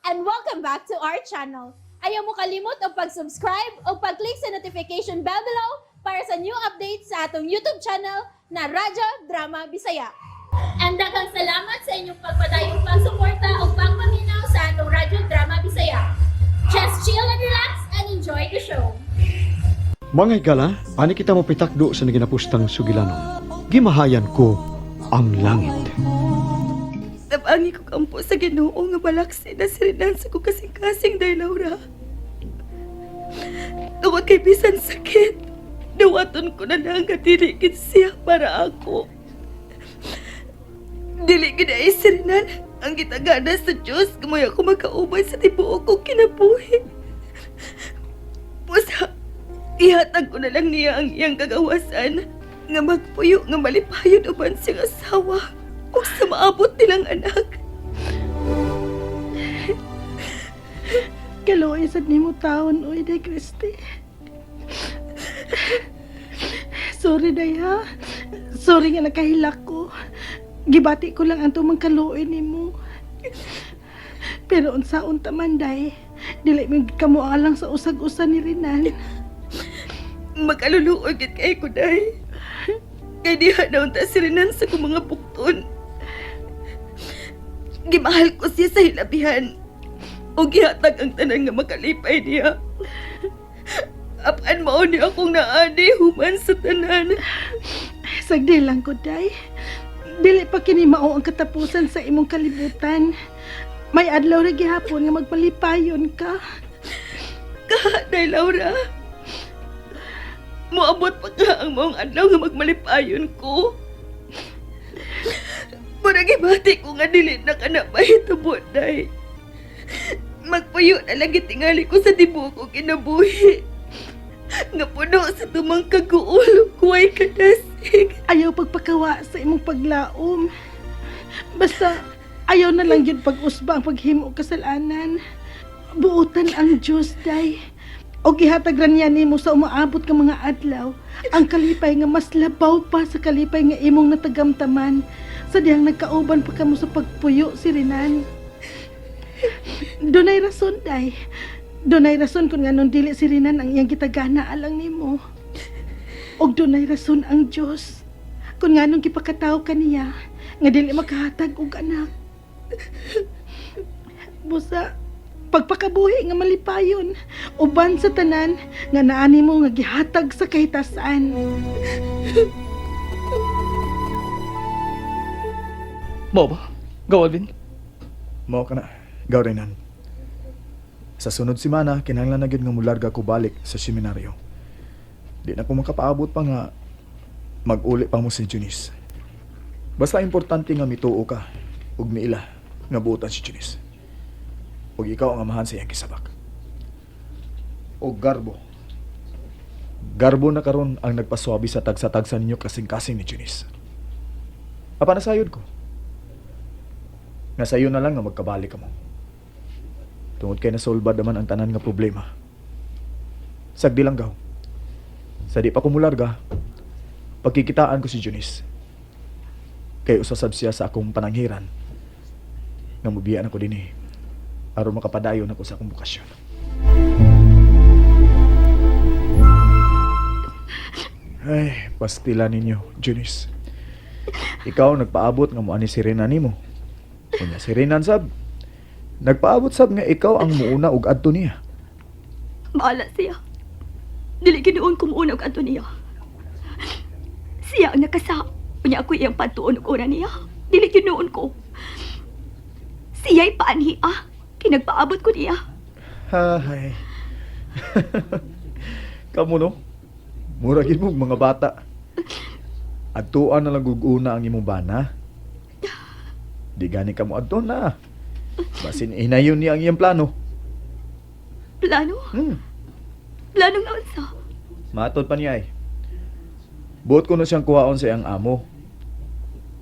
And welcome back to our channel. Ayaw mo kalimot og pag-subscribe o pag-click sa notification bell below para sa new updates sa atong YouTube channel na Radyo Drama Bisaya. And daghang salamat sa inyong pagpadayong pagsuporta o pagpaminaw sa atong Radyo Drama Bisaya. Just chill and relax and enjoy the show. Mga higala, ani kita mo pitakdo sa naginapustang sugilanon. Gimahayan ko ang langit. Tabangi ko kampo sa Ginoo nga balaksi na si Renan sa kong kasing-kasing, Day Laura. Tungod kay bisan sakit, dawaton ko na lang nga dili gid siya para ako. Dili gid ay si Renan ang gitagana sa Diyos nga ako makauban sa tibuok kong kinabuhi. Busa, ihatag ko na lang niya ang iyang kagawasan nga magpuyo nga malipayon uban siyang asawa ug sa maabot nilang anak. Kaluoy sad nimo taon, oy, Day Christy. Sorry, Day, ha. Sorry nga nakahilak ko. Gibati ko lang ang tumang kaluoy nimo. Pero unsaon ta man, Day. Dili mi kamo alang sa usag-usa ni Renan. Makaluluoy gid kay ko, Day. Kay diha na unta si Renan sa kong mga bukton. Gimahal ko siya sa hilabihan. O gihatag ang tanan nga makalipay niya. Apan mao ni akong naani human sa tanan. Sagdi lang ko, Day. Dili pa kini mao ang katapusan sa imong kalibutan. May adlaw ra gihapon nga magpalipayon ka. Kaha, Day Laura. Moabot pa ka ang maong adlaw nga magmalipayon ko. Murag ibati ko nga dili na ka na mahitabo, Day. Magpuyo na lang gitingali ko sa tibuok ko kinabuhi. Nga puno sa tumang kaguol, kuway kadasig. Ayaw pagpakawa sa imong paglaom. Basta ayaw na lang yun pag-usba ang paghimo og kasalanan. Buotan ang Diyos, Day. O gihatag ra niya nimo sa umaabot nga mga adlaw ang kalipay nga mas labaw pa sa kalipay nga imong natagamtaman sa dihang nagkauban pa kamo sa pagpuyo si Renan. Dunay rason, Day. Dunay rason kung nganong dili si Renan ang iyang gitagana alang nimo. Og dunay rason ang Dios kung nganong gipakataw kaniya nga dili makahatag og anak. Busa, pagpakabuhi nga malipayon uban sa tanan nga naani mo nga gihatag sa kahitasan. Mao ba? Go, Alvin. Mao ka na, gaw Renan. Sa sunod semana, kinahanglan na gyud nga mularga ko balik sa seminaryo. Di na ko makapaabot pa nga mag-uli pa mo si Junice. Basta importante nga mituo ka ug miila nga buotan si Junice. Ug ikaw ang amahan sa iyang kisabak. Og garbo. Garbo na karon ang nagpaswabi sa tagsa-tagsa ninyo kasing-kasing ni Junice. Apa nasayod ko? Nga sayo na lang nga magkabalik ka mo. Tungod kay nasolba naman ang tanan nga problema. Sagdi lang gaw. Sa di pa kumularga, pagkikitaan ko si Junice. Kay usasab siya sa akong pananghiran. Nga mubiya na ko dinhi. Aron makapadayon ako sa akong bukasyon. Ay, pastila ninyo, Junice. Ikaw nagpaabot nga moani si Rena nimo. Unya si Renan sab. Nagpaabot sab nga ikaw ang muuna og adto niya. Bahala siya. Dili ginuon ko muuna og adto niya. Siya ang nakasa. Unya ako iyang patuon og ora niya. Dili ginuon ko. Siya'y paanhi ah. Kinagpaabot ko niya. Hay. Kamo no? Mura gid mo mga bata. Adtuan na lang og una ang imong bana. Di gani ka mo adto na. Basin hinayon niya ang iyang plano. Plano? Plano nga unsa? Matod pa niya ay. Buot ko no siyang kuhaon sa iyang amo.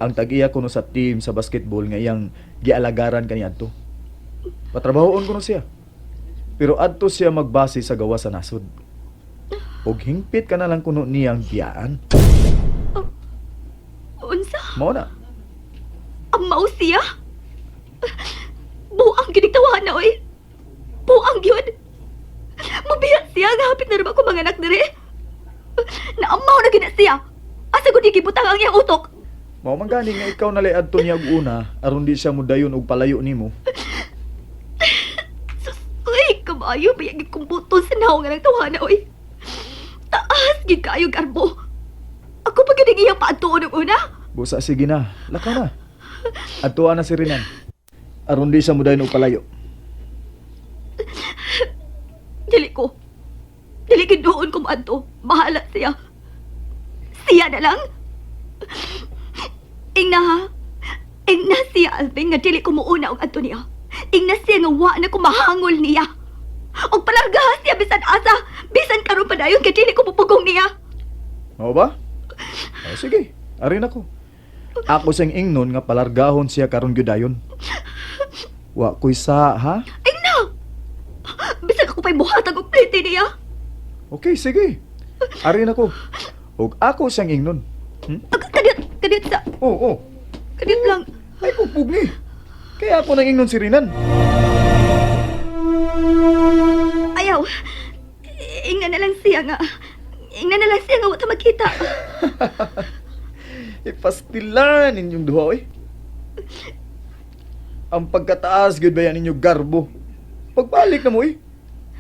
Ang tag-iya ko no sa team sa basketball nga iyang gialagaran kaniadto. Patrabahoon ko no siya. Pero adto siya magbase sa gawa sa nasod. Og hingpit ka na lang kuno niyang biyaan. Unsa? Mao na. Amaw siya? Buang gyud tawahan na oy. Buang gyud. Mubiya siya nga hapit na rin ako mga anak diri. Naamaw na gina siya. Asa gud gibutang ang iyang utok. Mao man gani nga ikaw na adto niya og una aron di siya mudayon og palayo nimo. Sus, uy, kabayo, bayag gyud kong buton sa naong nga nang tawana, oy. Taas, gyud kaayo garbo. Ako pa gyud ang iyang paadtuon og una. Busa sige na, lakaw na. Adtuan na si Renan. Aron di siya mudayon og palayo. Dili ko. Dili gyud doon ko maadto. Bahala siya. Siya na lang. Ingna ha. Ingna siya, Alvin, nga dili ko muuna og adto niya. Ingna siya nga wa na ko mahangol niya. Og palargaha siya bisan asa, bisan karon pa dayon kay dili ko mupugong niya. Mao ba? O, sige, arin ako. Ako siyang ingnon nga palargahon siya karon gyud dayon. Wa ko'y sa ha? Ingna! Bisan ako pa'y buhatag og plite niya. Okay, sige. Arin ako. Og ako siyang ingnon. Hmm? Kadiyot, kadiyot sa, Oo, oh, oh. kadiyot lang. Ay, pugpug ni. Kaya ako nang ingnon si Renan. Ayaw. Ingna na lang siya nga. Ingna na lang siya nga wa ta magkita. Ipastilan ninyong duha, oy. Ang pagkataas, gyud ba yan ninyo garbo? Pagbalik na mo, eh.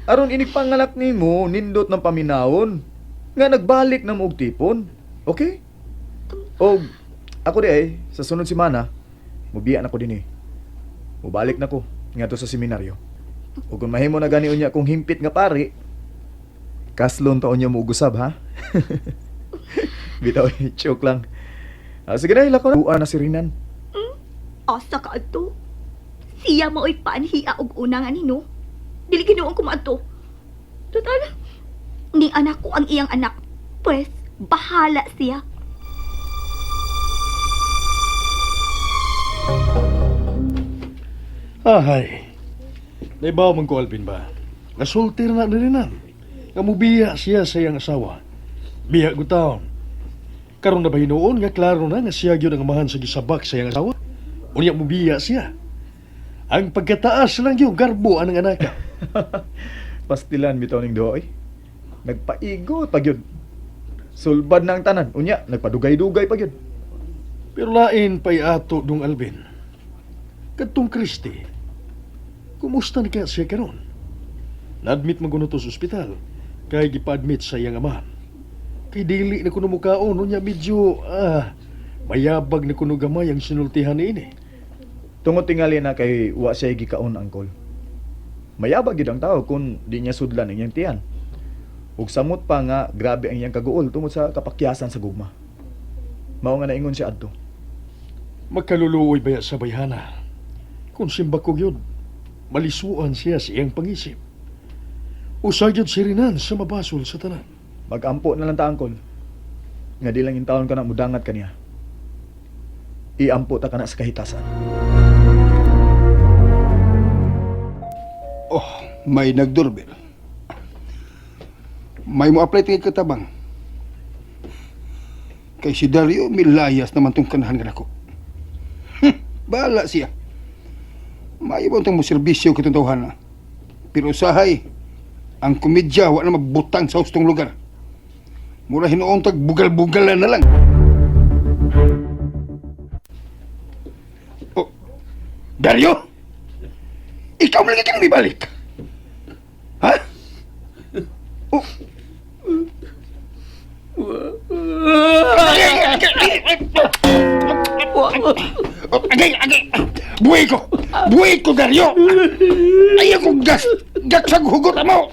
Aron inig pangalak nimo, nindot ng paminawon. Nga nagbalik na mo og tipon. Okay? Og ako di ay, sa sunod semana, mubiya na ko din eh. Mubalik na ko ngadto sa seminaryo. Ug kung mahimo na gani unya kung himpit nga pari, kaslon taon niya mo ugusab ha. Bitaw, joke lang. Ah, sige na, ilako na. Bua na si Rinan. Asa ka adto? Siya mao'y paanhia og una nga nino. Dili ginuon ko maadto. Total, ni anak ko ang iyang anak. Pwes, bahala siya. Ahay. Naibaw man ko, Alvin ba? Nasultir na nilinan. Nga mubiya siya sa iyang asawa. Biya ko taon. Karon na ba hinuon nga klaro na nga siya gyud ang amahan sa gisabak sa iyang asawa? Unya mubiya siya. Ang pagkataas lang yung garbo anang anaka. Pastilan bitaw ning duha oy. Nagpaigot pag yun. Sulbad na ang tanan. Unya, nagpadugay-dugay pag yun. Pero lain pa'y ato dong Alvin. Kadtong Kristi, kumusta na kaya siya karon? Na-admit man kuno to sa ospital, kay gipa-admit sa iyang amahan. Kay dili na kuno mukaon, unya medyo, mayabag na kuno gamay ang sinultihan niini. Tungod tingali na kay wa siya gikaon angkol. Mayabag gid ang tao kung di niya sudlan ang iyang tiyan. Ug samot pa nga grabe ang iyang kaguol tungod sa kapakyasan sa gugma. Mao nga naingon siya adto. Magkaluluoy baya sa bayhana. Kung simba ko yun, malisuan siya sa iyang pangisip. Usag yun si Rinan sa mabasol sa tanan. Magampo na lang ta angkol. Nga di lang intawon ka na mudangat kaniya. Iampo ta kana sa kahitasan. Oh, may nagdoorbell. May mo apply tingin katabang. Kay si Dario milayas naman tong kanahan kanako. Bahala siya. Maayo ba itong mo serbisyo kitong tawhan na? Pero usahay, ang komedya wa na magbutang sa hustong lugar. Mura hinuong tag bugal-bugalan na lang. Oh, Dario! Ikaw man lagi kang ibalik. Ha? Oh. Agay, agay. Buhay ko. Buhay ko, Dario. Ayaw ko gas. Gagsag hugot mo.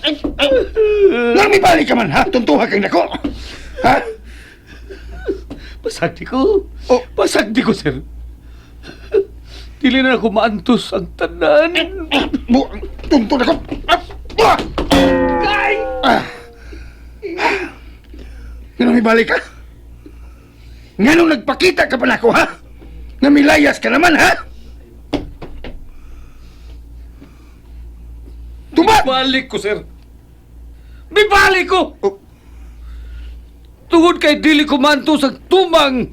Nang may balik ka man, ha? Tuntuha kang nako. Ha? Pasagdi ko. Oh. Pasagdi ko, sir. Dili na ako maantos ang tanan. Bu tunto na ko. Ah! Ah! Kay! Ah! Nga may balik ka? Nga nung nagpakita ka pa nako, ha? Nga milayas ka naman, ha? Tumat! Balik ko, sir. Bibalik ko! Oh. Tungod kay dili ko maantos ang tumang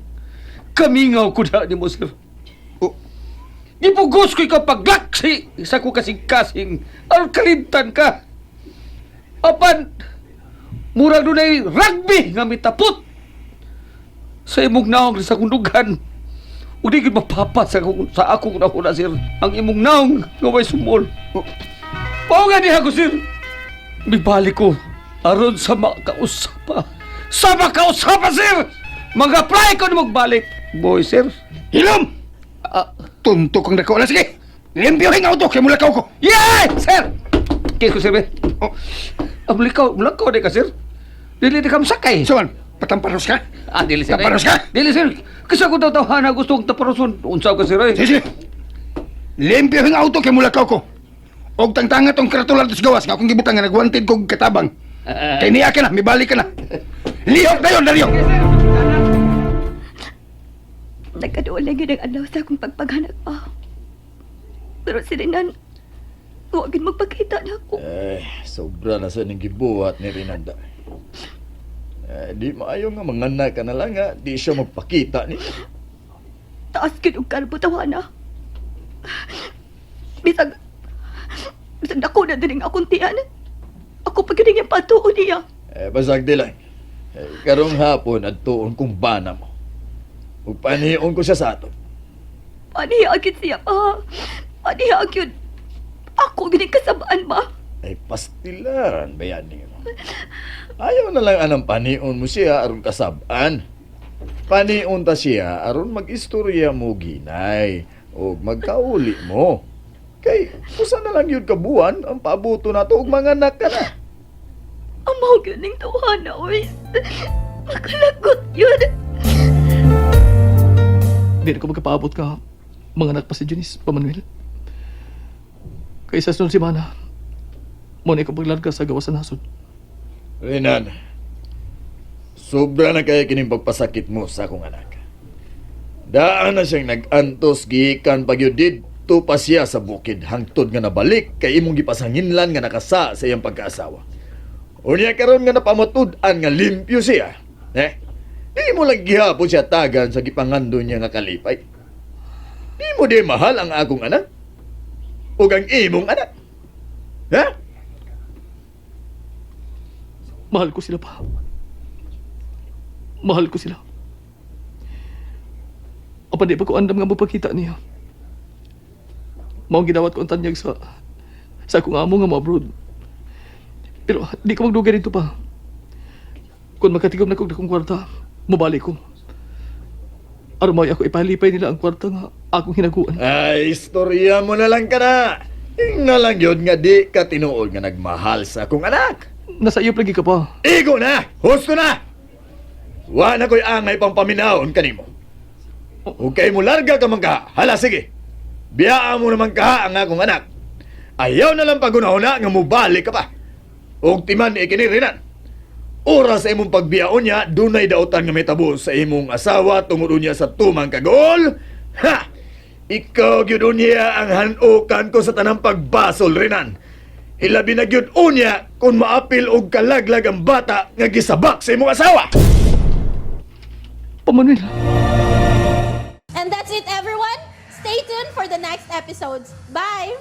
kamingaw ko na ni mo, sir. Oh. Gipugos ko ikaw paglaksi sa ko kasing-kasing. Aron kalimtan ka. Apan, murag dunay rugby nga mitapot sa imong naong sa akong dugan. Ug di gyud mapapa sa akong nahuna, sir. Ang imong naong nga way sumol. Mao nga diha ko, sir. Mibalik ko aron sa makausapa. Sa makausapa, sir! Mag-apply ko na magbalik. Boy, sir. Hilom! Ah, Tuntok ang dako. Ala, sige! Limpyo ang auto kay mulakaw ko. Yeah, sir! Kaya ko, sir, eh. Oh, Ah, mulakaw, mulakaw di ka, sir. Dili di ka masakay. so man, patamparos ka? Ah, dili, sir. eh. Taparos ka? Dili, sir. Kasi ako tawhana gusto kong taparoson. Unsa ka, sir, eh. Sige, sige. Limpyo ang auto kay mulakaw ko. Og tangtanga tong kratulan sa gawas nga akong gibutang nga nagwanted kog katabang. Kay niya ka na, mibalik ka na. Lihok na yun, Dario! Nagkadool lang yun ang adlaw sa akong pagpaghanap pa. Pero si Renan, huwag yun magpakita na ako. Eh, sobra na sa ning gibuhat ni Rinanda. Eh, di maayo nga manganay ka na lang nga, di siya magpakita ni. Taas yun ang kalbo tawana. Bisag, bisag dako na din ang akong tiyan. Ako pa yun ang patuo niya. Eh, basag di lang. Eh, karong hapon adtuon kong bana mo. Ug panion ko siya sa ato. Paniha agad siya pa. Paniha yun. Ako gini kasabaan ba? Ay, pastilan ba yan mo? Ayaw na lang anang panion mo siya aron kasab-an. Panion ta siya aron mag-istorya mo ginay o magkauli mo. Kay usa na lang yun kabuan ang paabuto nato og manganak ka na. Amaw yun ng tawana, oy. Makalagot yun. Di na ko magkapaabot ka. Mga anak pa si Janice, pa Manuel. Kaysa sunod semana, mo na ikaw paglarga sa gawas sa nasod. Renan, sobra na kaya kining pagpasakit mo sa akong anak. Daan na siyang nag-antos gikan pagyud didto pa siya sa bukid hangtod nga nabalik kay imong gipasanginlan nga nakasa sa iyang pagkaasawa. Unya karon nga napamatud-an nga limpyo siya. Eh, di mo lang gihapon siya tagan sa gipangando niya nga kalipay. Di mo di mahal ang akong anak? Ug ang imong anak? Ha? Mahal ko sila pa. Mahal ko sila. Apan di pa ko andam nga mapakita niya. Maong gidawat ko ang tanyag sa akong amo nga mo-abroad. Pero di ko magdugay dito pa. Kung makatigom na kog dakong kwarta, mobalik ko. Aron mao ako ipalipay nila ang kwarta nga akong hinaguan. Ay, istorya mo na lang ka na. Ingna lang yun nga di ka tinuod nga nagmahal sa akong anak. Nasa iyo lagi ka pa. Igo na! Husto na! Wa na ko'y angay pang paminawon kanimo. Huwag kay mo larga ka man ka. Hala, sige. Biyaan mo naman ka ang akong anak. Ayaw na lang pagunahuna nga mubalik ka pa. Og timan ikinirinan. Oras sa imong pagbiyaon niya, dunay dautan nga may tabo sa imong asawa tungod niya sa tumang kagol. Ha! Ikaw gyud unya ang hanukan ko sa tanang pagbasol rinan. Ilabi na gyud unya kung maapil og kalaglag ang bata nga gisabak sa imong asawa. Pa Manuel. And that's it, everyone. Stay tuned for the next episodes. Bye!